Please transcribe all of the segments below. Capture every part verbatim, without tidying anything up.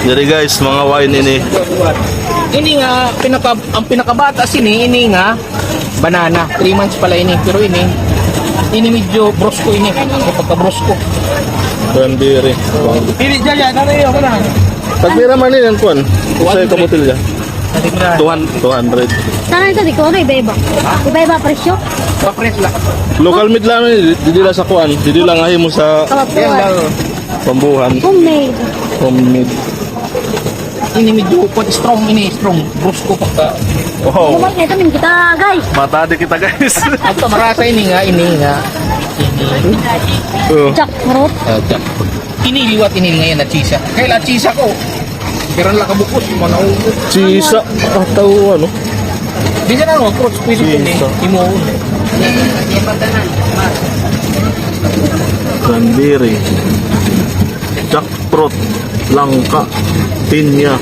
Diri guys, mga wine ini. Ini nga pinaka, ang pinakabata sini, ini nga banana, three months pa la ini, pero ini, ini medyo brusko ini, ang pagkabrusko. Cranberry. Pili dyan yan, ano yun, ano? Pag pira man ini an kuan, usa ka botelya. Two hundred, two hundred. Sana ito, di ko, ano, iba-iba. Iba-iba presyo. Papares la. Local made la ini, didi la sa kuan, didi la nga himo sa Kawapuan. Pambuhan. Homemade. Homemade. Ini medyo kuan, strong ini, strong. Brusko pagka. Wow. Ano ba, ito, min kita, guys. Matadi kita, guys. Adto, marasa ini nga, ini nga. Ini. Oh. Jackfruit. Ah, jackfruit. Ini liwat ini nga yana, chisa. Kay la chisa ko. Karan la kabukos, manaw. Chisa, ataw, ano? Di siya na, no? Fruits, pwede ko ni. Chisa. Imo. Cranberry. Jackfruit. Langka. Pinya.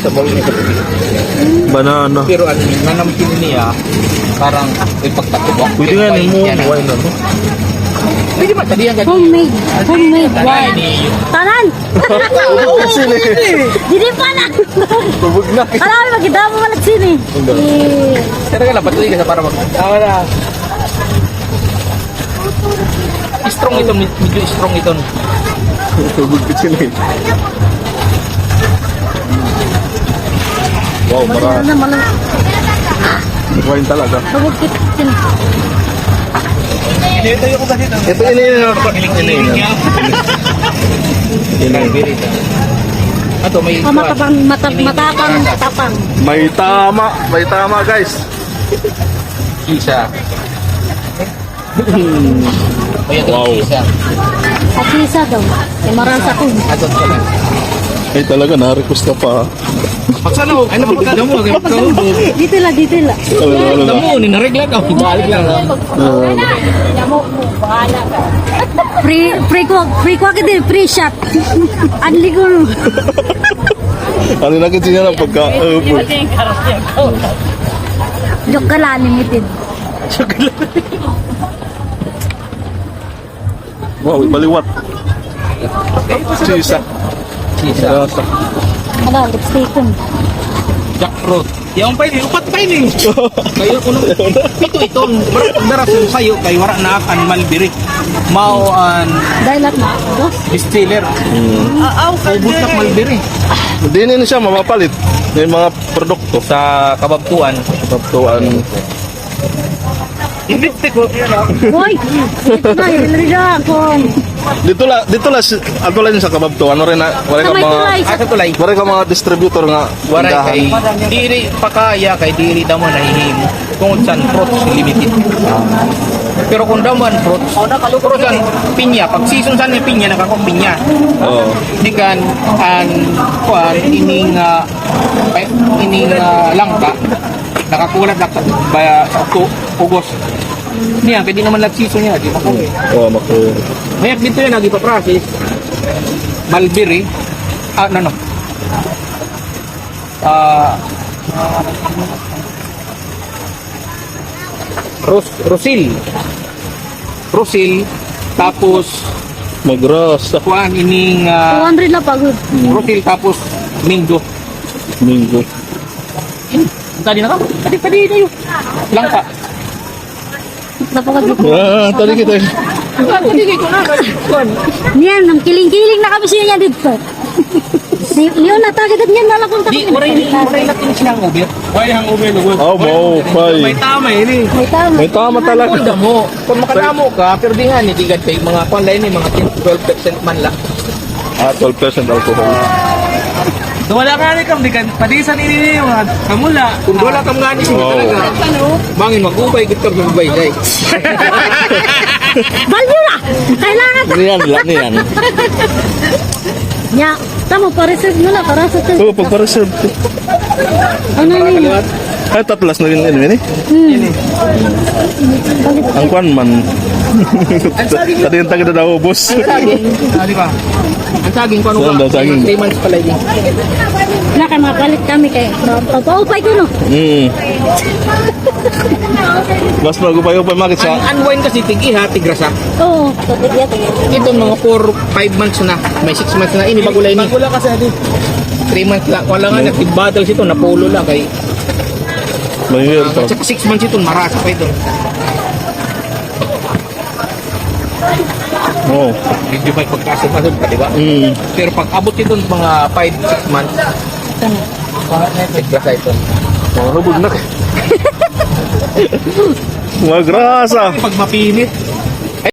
Banana. Pero an nanamkin niya, parang, ah, may pagtakuba. Pwede nga ni mo, why not? Pwede ba? Tabi yan ka. Homemade. Homemade wine. Tanan! Dili pa na. Tubog na. Alam mo, magkita mo malat sini. Hindi. Eh. Talaga lang, patuloy ka sa para mag-, ah, wala. Strong ito, med-, medyo strong ito. Tubog ka sini. Wow, marami. Ano naman? Wine talaga. Tubog ka sini. Ito, ini, ini, ini. Ini. Ato, may matapang, mata-, matapang, matapang. May tama, may tama, guys. Isa. Wow. Isa. At isa daw. Ay, marasa ko. Ato pala. Ay, talaga, na-request ka pa, ha? Pagsalaw, ay, napagkadamo, ay, pagkadamo. Dito la, dito la. Wala, wala, wala. Damo, ninaregla ka, balik lang, ha? Ah. Free, free ko, free ko agad eh, free shot. Anli ko. Ano na kasi niya lang pagka, uh, Joke ka lang, limited. Wow, baliwat. Chisa. Chisa. Rasa. Ala, lipstick ko. Jackfruit. Yaon pa ini, upat pa ini. Kayo ko nung pito iton. Dara sa sayo kay wara na an mulberry. Mao an distiller. Ubos na mulberry. Diri na siya mapapalit. May mga produkto. Sa Kababtuan. Kababtuan. Hoy! Ay, naliliga ako. Dito la, dito la, si-, ato la sa Kababtuan, waray na, waray ka mga, ah, sa tulay. Waray ka mga distributor nga tindahan. Waray kay, diri pa kaya kay diri damo nahihimo. Kung san fruits limited. Pero kung damo an fruits, pero san pinya, pag season san ni pinya, nakako pinya. Oo. Di kan, an, kuan, ini nga, ini nga langka. Nakakulat na ba sa uto, ugos. Niya, kay di naman nag-season niya, di makuha. Oo, makuha. Mayat dito yan, nag-ipaprocess. Mulberry. Ah, no, no. Ah, Ros-, Rosil. Rosil, tapos magrasa. Kuan, ining, ah, two hundred la pagod. Rosil, tapos mango. Mango. Tadi na ka? Tadi, tadi na yun. Langka. Napakagit. Ah, tadi kita. Tadi kita na. Kuan. Niyan, nagkiling-kiling na kami sa inyo dito. Ni-, yun, natagad at niyan, nalakong. Di, waray, waray natin siyang uber. Waray hangover, lugod. Oh, maupay. May tama ini. May tama. May tama talaga. Kung damo, kung makadamo ka, pero di nga, ni, di gad kay mga kuan la ini, mga ten, twelve percent man la. Ah, twelve percent alcohol. Kung wala ka ni kam, di ka, padisan ini, mga kamula. Kung wala ka mga ni, talaga. Bangin, mag-ubay, gud ka, mag-ubay, day. Balyo na! Kailangan. Niyan, la, niyan. Nya, tamo, pa-reserve mo na, para sa to. Oo, pagpa-reserve ko. Ano na yun? Ay, taplas na rin, ano yun eh? Hmm. Ang kwan man. Ang saging. Pati yung taga daw, boss. Ang saging. Ah, di ba? Ang saging, paano ba? Saan daw saging? Three months pala yun. Wala ka, makapalit kami kay papaupay ko, no? Mm. Mas mag-upay-upay, makit sa. Ang unwind kasi, tig-iha, tigrasa. Oo, so, tig-iha, tig-iha. Ito, mga four, five months na. May six months na. Ini, bago la ini. Bago la kasi, adi. Three months la. Wala nga, nag-battle ito, napulo la kay. Mahirap. Saka six months ito, marasa pa ito. Oo. Medyo may pagkasunod-sunod pa, di ba? Mm. Pero pag abot ito, mga five, six months, tigrasa ito. Mga hubog na. Mga grasa. Pag mapinit.